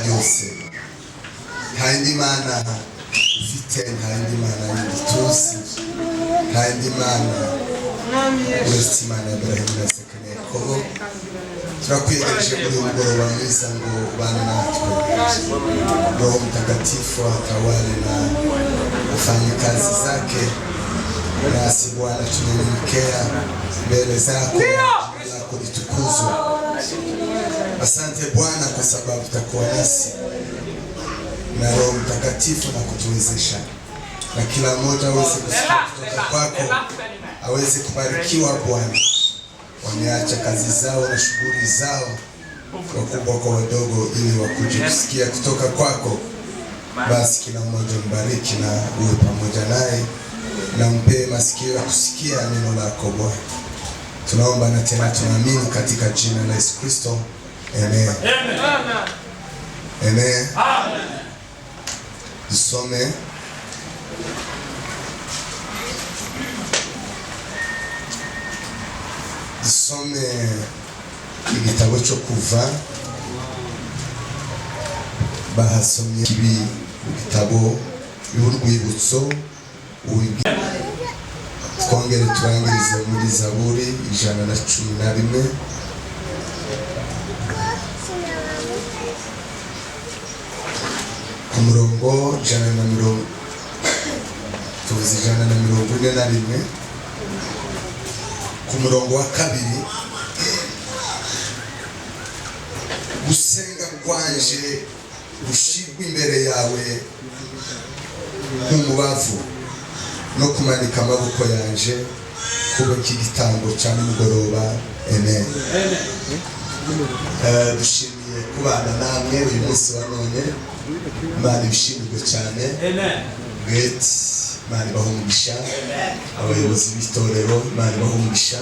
Ryose. Nta yindi mana ufite, nta yindi mana yindi tuzi, nta yindi mana uretse Imana ya Aburahamu na Isaka na Yakobo. Turakwiyegereje muri uyu mugoroba mwiza ngo ubane natwe. Roho Mtakatifu atawale na afanye kazi zake nasi. Bwana, tunanyenyekea mbele zako, jina lako litukuzwe. Asante Bwana kwa sababu utakuwa nasi na Roho Mtakatifu na kutuwezesha, na kila mmoja aweze kusikia kutoka kwako, aweze kubarikiwa. Bwana, wameacha kazi zao na shughuli zao, wakubwa kwa wadogo, ili wakuje kusikia kutoka kwako. Basi kila mmoja mbariki na uwe pamoja naye na mpe masikio ya kusikia neno lako Bwana. Tunaomba na tena tunaamini katika jina la Yesu Kristo. Amen. Amen. Dusome igitabo cyo Kuva. Bahasomye ibi gitabo y'urwibutso. Twongere turangirize muri Zaburi 111, ku murongo 100, tuvuze 141, ku murongo wa 2: "Gusenga kwanje gushirwe imbere yawe nk'umubavu, no kumanika amaboko yanje kube nk'igitambo cya nimugoroba." Amen. Dushimiye kubana namwe uyu munsi wa none. Imana ibishimirwe cyane. Great. Imana ibaha umugisha. Abayobozi b'itorero, Imana ibaha umugisha.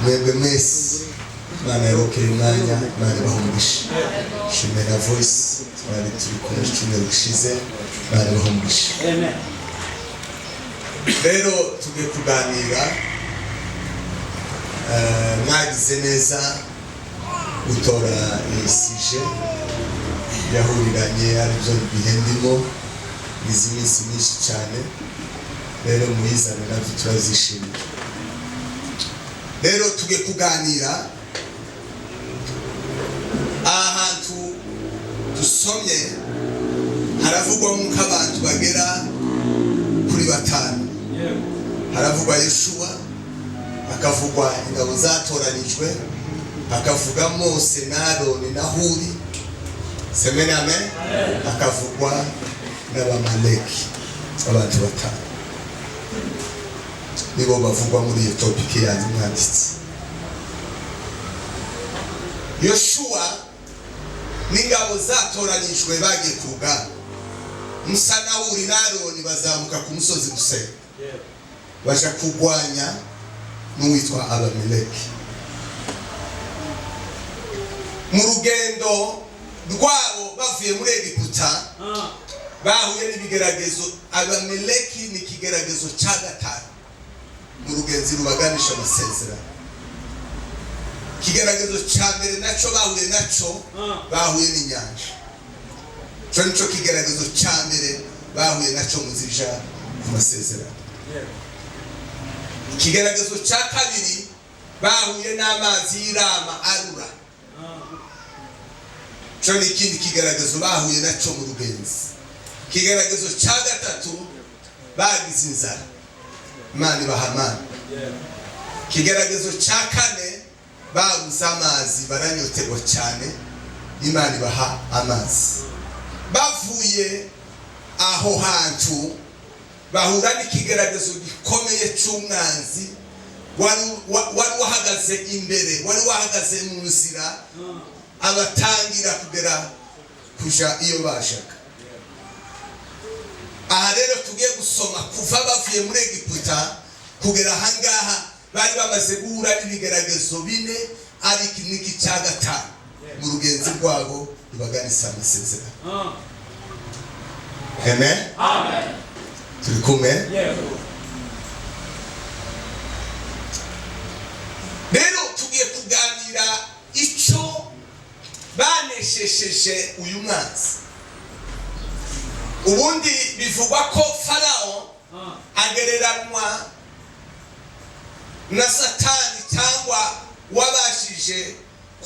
Mwebwe mwese Imana yarokeye umwanya, Imana ibaha umugisha. Shimwe na Voice twari turi kumwe icyumweru gishize, Imana ibaha umugisha. Rero tugiye kuganira. Mwagize neza gutora iyi sujet yahuriranye aribyo bihe ndimo izi minsi myinshi cyane. Rero muyizane, nabyo turazishimira. Rero tugiye kuganira aha hantu dusomye, haravugwamo nk'abantu bagera kuri batanu. Haravugwa Yeshuwa, hakavugwa ingabo zatoranijwe, hakavuga Mose na Aroni na Huri, semene amen, hakavugwa n'Abamaleki. Abantu batanu nibo bavugwa muri iyo topic yanyu mwanditse. Yoshuwa n'ingabo zatoranijwe bagiye ku rugamba. Musa na Huri na Aroni bazamuka ku musozi gusenga, baja kurwanya n'uwitwa Abameleki. Mu rugendo rwabo bavuye muri Egiputa bahuye n'ibigeragezo. Abameleki ni ikigeragezo cya gatanu mu rugenzi rubaganisha amasezerano. Ikigeragezo cya mbere nacyo bahuye nacyo, bahuye n'inyanja. Cyo nicyo kigeragezo cya mbere bahuye nacyo mu nzira ku masezerano. Ikigeragezo cya kabiri, bahuye n'amazi y'irama arura. Cyo ni ikindi kigeragezo bahuye nacyo mu rugenzi. Ikigeragezo cya gatatu, bagize inzara, Imana ibaha amana. Ikigeragezo cya kane, babuze amazi, baranyoterwa cyane, Imana ibaha amazi. Bavuye aho hantu bahura n'ikigeragezo gikomeye cy'umwanzi wari wahagaze imbere, wari wahagaze mu nzira, abatangira kugera kuja iyo bajaga. Aha rero tugiye gusoma, kuva bavuye muri Egiputa kugera ahangaha bari bamaze guhura n'ibigeragezo bine, ariko n'iki cya gatanu mu rugenzi rwabo rubaganisa amasezerano. Amen. Turi kumwe. Rero tugiye kuganira icyo Baneshesheje uyu mwanzi. Ubundi bivugwa ko Farawo agereranywa na Satani, cyangwa wabashije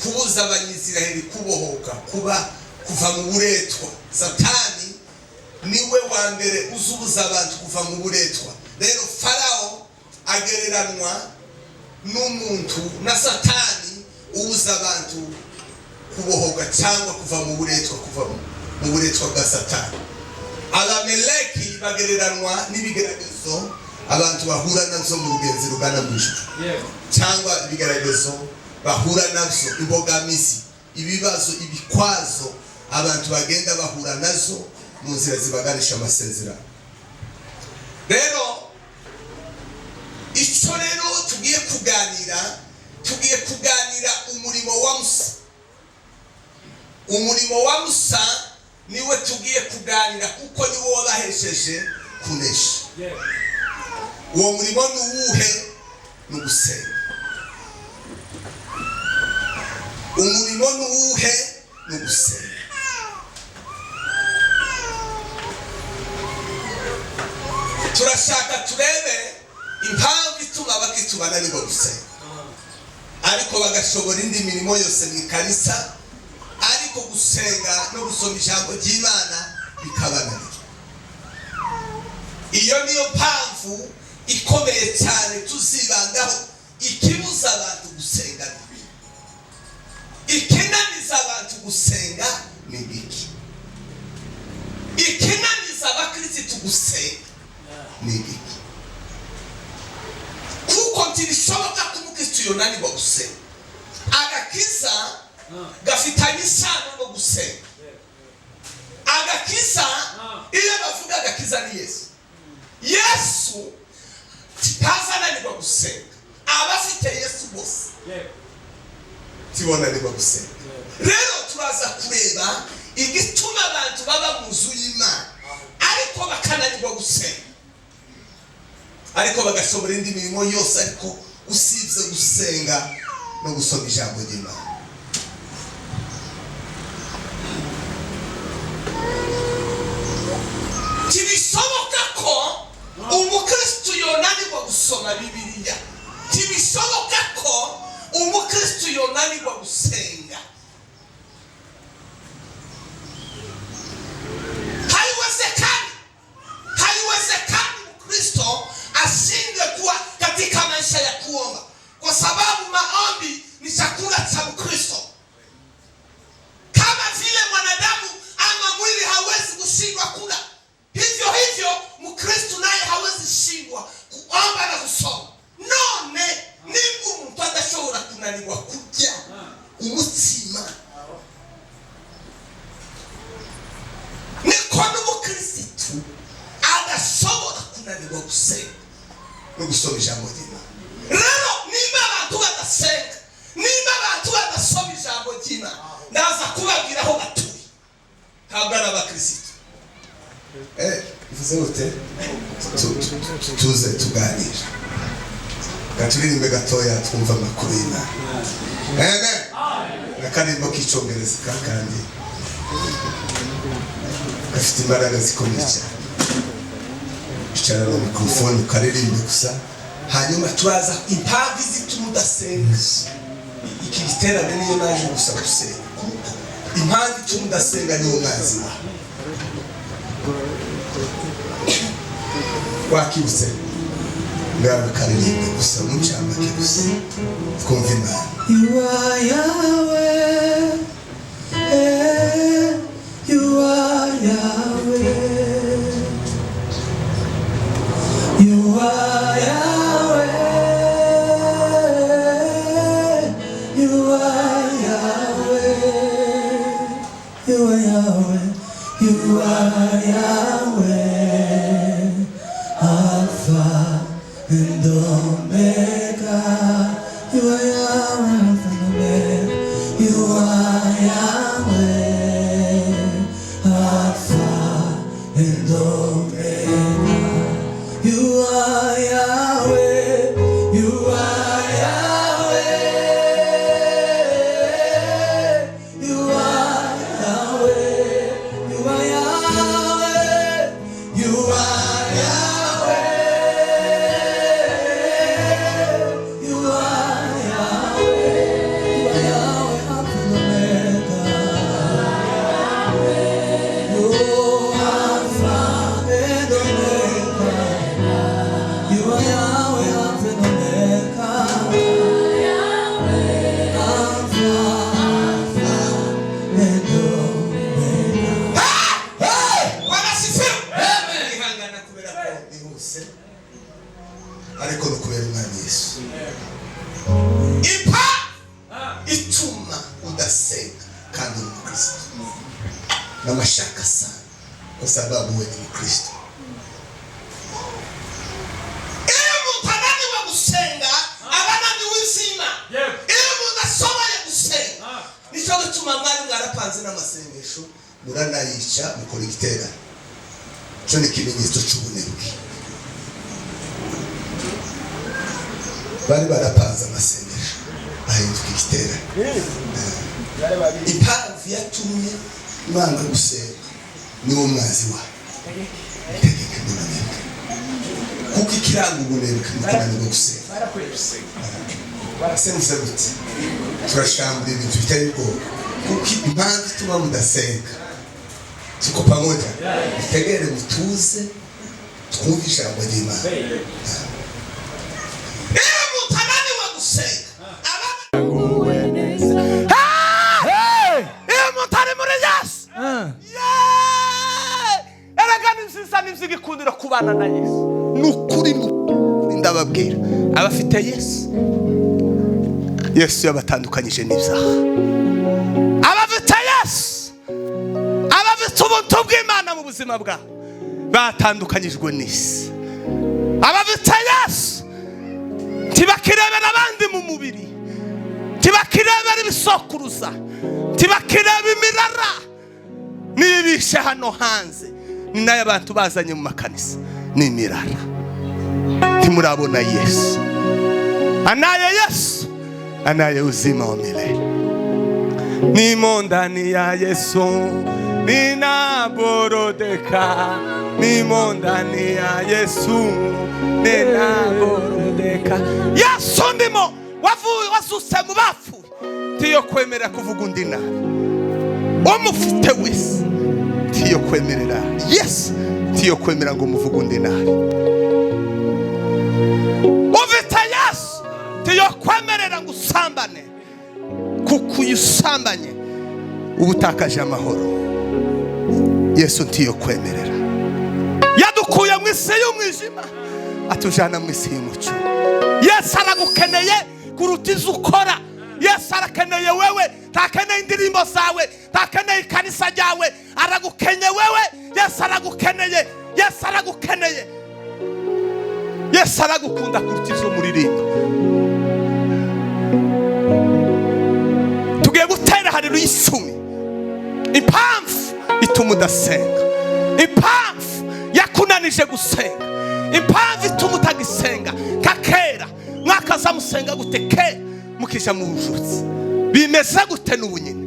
kubuza Abanyisiraheli kubohoka, kuba kuva mu buretwa. Satani niwe wa mbere uzubuza abantu kuva mu buretwa. Rero Farawo agereranywa n'umuntu na Satani ubuza abantu kubohoka cyangwa kuva mu buretwa, kuva mu buretwa bwa Satani. Abameleki bagereranywa n'ibigeragezo abantu bahura nabyo mu rugenzi rugana mu ijuru, cyangwa ibigeragezo bahura nabyo, imbogamizi, ibibazo, ibikwazo abantu bagenda bahura nazo mu nzira zibaganisha amasezerano. Rero icyo rero tugiye kuganira umurimo wa Musa. Umurimo wa Musa niwe tugiye kuganira, kuko niwo wabahesheje kunesha. Uwo murimo ni uwuhe? Ni ugusenga. Umurimo ni uwuhe? Ni ugusenga. Turashaka turebe impamvu ituma abakristu bananirwa gusenga, ariko bagashobora indi mirimo yose mu ikanisa, ariko gusenga no gusoma ijambo ry'Imana bikabananira. Iyo niyo mpamvu ikomeye cyane tuzibandaho. Ikibuza abantu gusenga ni iki? Ikinaniza abantu gusenga ni iki? Ikinaniza abakirisitu gusenga ni iki? Kuko ntibishoboka ko umukirisitu yonanirwa gusenga. Agakiza gafitanye isano no gusenga. Agakiza, iyo bavuga agakiza, ni Yesu. Yesu ntazananirwa gusenga. Abafite Yesu bose tibonanirwa gusenga. Rero turaza kureba igituma abantu baba mu nzu y'Imana ariko bakananirwa gusenga, ariko bagashobora indi mirimo yose, ariko usibye gusenga no gusoma ijambo ry'Imana. Ntibishoboka ko umukristu yonanirwa gusoma Bibiliya. Ntibishoboka ko umukristu yonanirwa gusenga. Haiwezekani, haiwezekani Mkristo ashindwe kuwa katika maisha ya kuomba, kwa sababu maombi ni chakula cha Mkristo. Kama vile mwanadamu ama mwili hawezi kushindwa kula, hivyo hivyo Mkristo naye hawezi shindwa kuomba na kusoma. None nimba umuntu adashobora kunanirwa kurya umutsima, niko n'umukirisitu adashobora kunanirwa gusenga no gusoma ijambo ry'Imana. Rero nimba abantu badasenga, nimba abantu badasoma ijambo ry'Imana, ndaza kubabwira aho batuye. Ntabwo ari abakirisitu. Bivuze gute? Tuze tuganire, gaturirimbe gatoya, twumva amakuru y'Imana. Amen. N'akarimbo k'icyongereza kandi gafite imbaraga zikomeye cyane. Icara na mikorofone ukaririmbe gusa, hanyuma turaza impamvu zituma udasenga. Iki giterane niyo naje gusa gusenga, kuko impamvu ituma udasenga niwo mwanzi wawe. Wakibutse? Ngaho karirimbe gusa mu ncamake gusa, twumve Imana. You are Yahweh, eh, you are Yahweh. You are Yahweh, you are Yahweh, you are Yahweh, you are Yahweh, Alpha and Omega. You are Yahweh, Alpha and Omega. You are Yahweh, Alpha and Omega. You are Yahweh, you are Yahweh, you are na mashaka sana, kwa sababu wewe ni Mkristo. Iyo umuntu ananiwe gusenga, aba ananiwe izima. Iyo umuntu ashoboye gusenga, nicyo gituma mwari mwarapanze n'amasengesho muranayica, mukora igiterane. Cyo ni ikimenyetso cy'ubunebwe. Bari barapanze amasengesho, ahinduka igiterane. Impamvu yatumye mwanga gusenga, niwo mwanzi wawe, tegeka n'ubunebwe, kuko ikiranga ubunebwe ni ukunanirwa gusenga. Se muvuze gute? Turashambura ibintu bitari ubwoba, kuko impamvu ituma mudasenga. Tuko pamoja? Mutegere, mutuze, twumve ijambo ry'Imana. Iyo umuntu ananiwe gusenga, aba iyo umuntu ari muri Yesu. Yeee! Erega ni nziza, ni nziza igikundiro kubana na Yesu. Ni ukuri, ni ukuri, ndababwira, abafite Yesu, Yesu yabatandukanyije n'ibyaha. Abafite Yesu, abafite ubuntu bw'Imana mu buzima bwabo, batandukanyijwe n'isi. Abafite Yesu ntibakirebera abandi mu mubiri, ntibakirebera ibisokuruza, ntibakireba imirara n'ibishe hano hanze. Ni nayo abantu bazanye mu makanisa, ni imirara. Ntimurabona Yesu. Anaye Yesu anaye uzima wa milele. Nimo ndani ya Yesu, ninaburudika. Nimo ndani ya Yesu, ninaburudika. Yesu ndimo, wavuye, wazutse mu bapfuye, Tiyo kwemera kuvuga undi nabi. Umufite wese tiyo kwemerera Yesu, tiyo kwemera ngo umuvuge undi nabi. Ufite Yesu ntiyokwemerera ngo usambane, kuko iyo usambanye uba utakaje amahoro. Yesu ntiyo kwemerera. Yadukuye mu isi y'umwijima, atujana mu isi y'umucyo. Yesu aragukeneye kuruta izo ukora. Yesu arakeneye wewe, ntakeneye indirimbo zawe, ntakeneye ikanisa ryawe, aragukeneye wewe. Yesu aragukeneye, Yesu aragukeneye, Yesu aragukunda kuruta izo muririmba. Tugiye gutera haleluya 10. Impamvu ituma udasenga, impamvu yakunanije gusenga, impamvu ituma utagisenga nka kera. Mwakaza musenga gute kera, mukija mu bujutsi? Bimeze gute n'ubu nyine?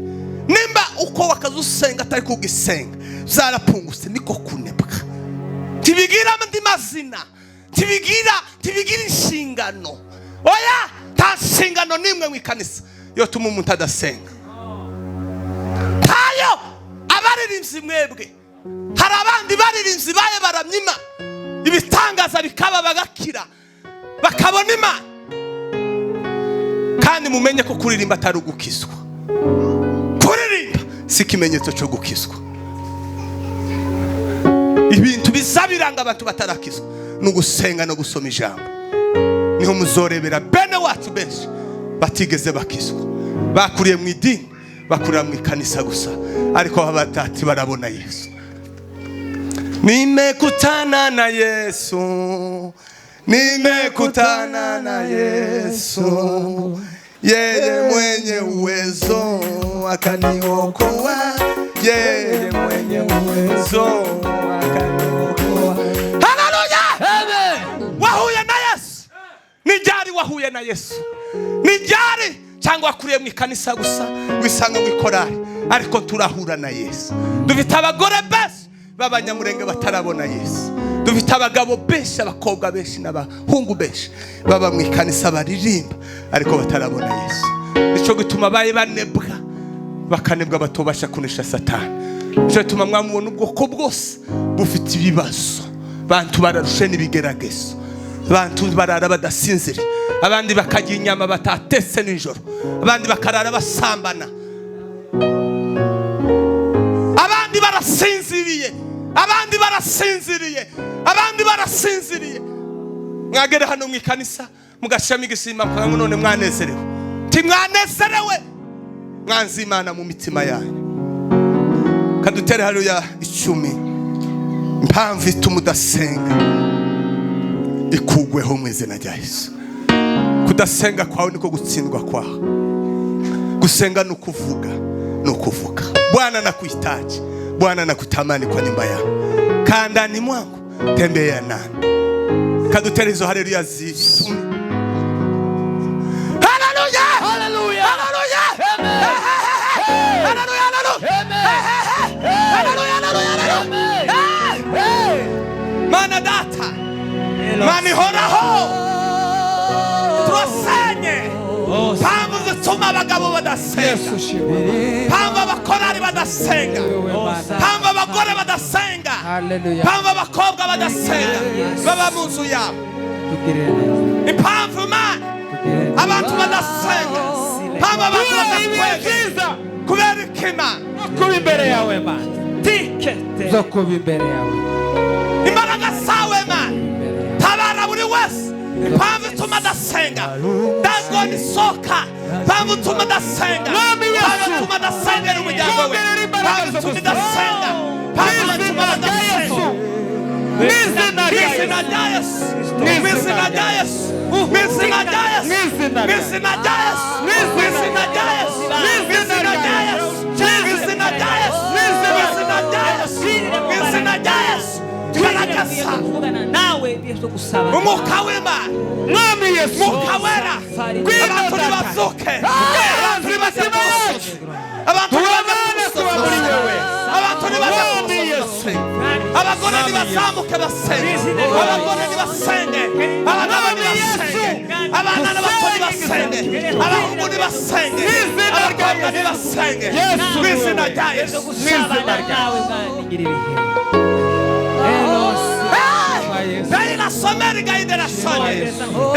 Nimba uko wakaza usenga atari kugisenga, zarapungutse, niko kunebwa. Ntibigira andi mazina, ntibigira inshingano. Oya, nta nshingano n'imwe mu ikanisa yotuma umuntu adasenga. Ntayo. Abaririmbyi mwebwe, hari abandi baririmbyi baye baramyima, ibitangaza bikaba, bagakira, bakabona Imana. Kandi mumenye ko kuririmba atari ugukizwa. Kuririmba si ikimenyetso cyo gukizwa. Ibintu biza biranga abantu batarakizwa ni ugusenga no gusoma ijambo. Niho muzorebera bene wacu benshi batigeze bakizwa, bakuriye mu idini, bakurira mu ikanisa gusa, ariko baba batati barabona Yesu. Nimekutana na Yesu, nimekutana na Yesu, yeye mwenye uwezo akaniokoa, yeye mwenye uwezo akaniokoa. Haleluya! Wahuye na Yesu? Ni ryari wahuye na Yesu? Ni ryari? Cyangwa wakuriye mu ikanisa gusa, wisanga mu ikorari, ariko turahura na Yesu? Dufite abagore benshi b'Abanyamurenge batarabona Yesu. Dufite abagabo benshi, abakobwa benshi n'abahungu benshi baba mu ikanisa, baririmba, ariko batarabona Yesu. Nicyo gituma baye banebwa, bakanebwa, batobasha kunesha Satani. Nicyo gituma mwamubona ubwoko bwose bufite ibibazo. Bantu bararushe n'ibigeragezo, bantu barara badasinzira, abandi bakarya inyama batatetse nijoro, abandi bakarara basambana, abandi barasinziriye, abandi barasinziriye, abandi barasinziriye. Mwagere hano mu ikanisa, mugashiramo igisima, mukavuga ngo none mwanezerewe. Ntimwanezerewe, mwanze Imana mu mitima yanyu. Kadutere haleluya 10. Impamvu ituma udasenga ikugweho mu izina rya Yesu. Kudasenga kwawe niko gutsindwa kwawe. Gusenga ni ukuvuga, ni ukuvuga. Bwana nakuhitaji, Bwana nakutamani kwa nyumba yako, kaa ndani mwangu, tembea nami. Kadutere izo haleluya 10. Haleluya! Haleluya. Haleluya! Haleluya, haleluya! Haleluya, haleluya, haleluya! Mana Data, Mana ihoraho, turasenye mpamvu zituma abagabo badasenga, mpamvu abakorari badasenga, mpamvu abagore badasenga, Haleluya. mpamvu abakobwa badasenga baba mu nzu yabo, Tugirire neza. impamvu Mana Tugirire neza. abantu badasenga, mpamvu abantu badakwega kubera ikima Kuba imbere yawe, Mana, tikete. Zo kuba imbere yawe. Imbaraga zawe Mana, Imbere yawe. tabara buri wese. Impamvu ituma adasenga, dagoni isoka. Impamvu ituma adasenga, impamvu ituma adasengera umuryango we, impamvu ituma idasenga, impamvu ituma adasenga. Mw'izina rya Mw'izina rya Yesu, mw'izina rya Yesu, mw'izina rya Yesu, mw'izina rya Yesu, mw'izina rya Yesu, mw'izina rya Yesu, mw'izina rya Yesu, mw'izina rya Yesu, mw'izina rya Yesu. Tugaragaza Kuvugana nawe byo gusaba. Umwuka w'Imana, Mwami Yesu. Mwuka Wera. Abantu nibazuke, abantu nibaze ku musozi, abantu nibaze ku Kuba muri musozi, wewe. abantu nibaze ku Mwami musozi. Abagore nibazamuke basenge, abagore nibasenge, abagabo nibasenge, abana n'abato nibasenge, abahungu nibasenge, abakobwa nibasenge, mu izina rya Yesu. Gusabana nawe Mwami, ngira ibihe. Dai la someri gaide la sone.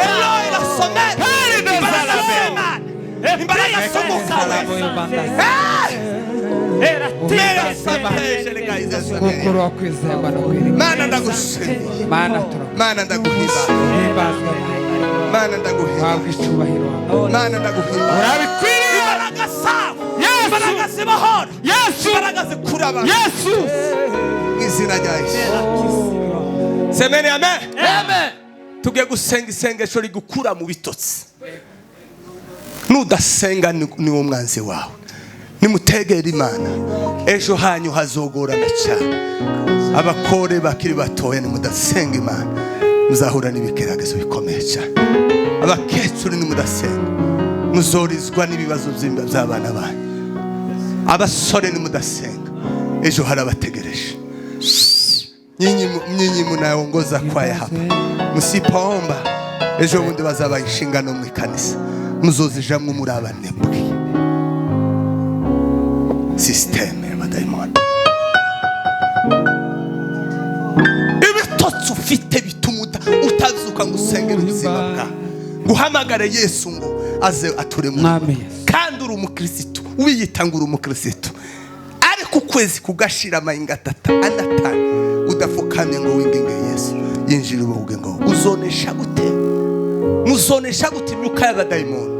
Eloi la someri. Imbaraga z'Imana. Imbaraga z'Umwuka Wera. Mera sabaheje le gaide sone. Kuko urakwizerwa no kwirinda. Mana ndagushimiye. Mana turaguhimbaza. Mana ndaguhimbaza. Mana ndaguhimbaza. Wabwa icyubahiro. Mana ndaguhimbaza. Urabikwiriye. Imbaraga zawe. Yesu. Imbaraga zibohora. Yesu. Imbaraga zikura abantu. Yesu. Mu izina rya Yesu. Semeni amen. Amen. Tugiye gusenga isengesho rigukura mu bitotsi. Nudasenga niwo mwanzi wawe. Nimutegera Imana, ejo hanyu hazogorana cyane. Abakore bakiri batoya, nimudasenga Imana muzahura n'ibigeragezo bikomeye cyane. Abakecuru, nimudasenga muzorizwa n'ibibazo by'abana banyu. Abasore, nimudasenga ejo harabategereje. Nyinyi munaongoza kwaya hapa, msipoomba ejo bundi bazaba inshingano mu ikanisa, muzozijamwo muri abanebwe. Système y'abadayimoni. Ibitotsi ufite bituma utazuka ngo usengere ubuzima bwawe, ngo uhamagare Yesu ngo aze ature muri Mwami Yesu. Kandi uri umukirisitu, wiyita ngo uri umukirisitu, ariko ukwezi kugashira amahinga 3, 4, 5 udapfukamye ngo winginge Yesu yinjire ubuge, ngo uzonesha gute? Muzonesha gute imyuka y'abadayimoni?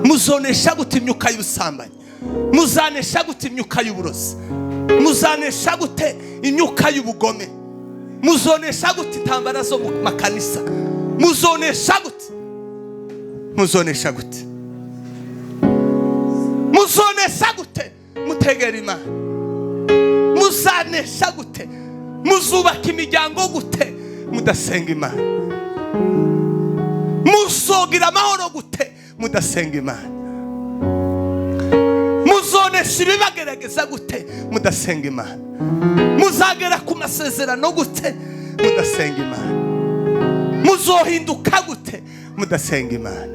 Muzonesha gute imyuka y'ubusambanyi? Muzanesha gute imyuka y'uburozi? Muzanesha gute imyuka y'ubugome? Muzonesha gute intambara zo mu makanisa? Muzonesha gute? Muzonesha gute? Muzonesha gute mutegera Imana? Muzanesha gute? Muzubaka imiryango gute mudasenga Imana? Muzogira amahoro gute mudasenga Imana? Muzonesha ibibagerageza gute mudasenga Imana? Muzagera ku masezerano gute mudasenga Imana? Muzohinduka gute mudasenga Imana?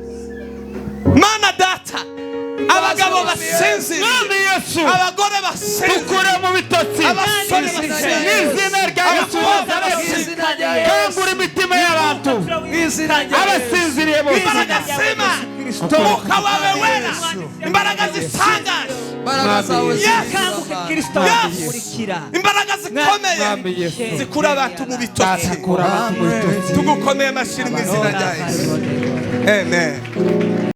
Mana Data, abagabo basinziriye, Mwami Yesu. abagore basinziriye, Dukure mu bitotsi. abasore basinziriye, Mw'izina rya Yesu abakobwa Nazareti. basinziriye, Kangura imitima y'abantu abasinziriye bose. Imbaraga z'Imana, Umwuka wawe Wera, imbaraga zitangaje. Yes. Kanguke Kristo, Yes. akurikira. Imbaraga zikomeye Mwami Yesu. zikura abantu mu bitotsi. Data, kura abantu mu bitotsi. Tugukomeye amashyi mu izina rya Yesu. Amen.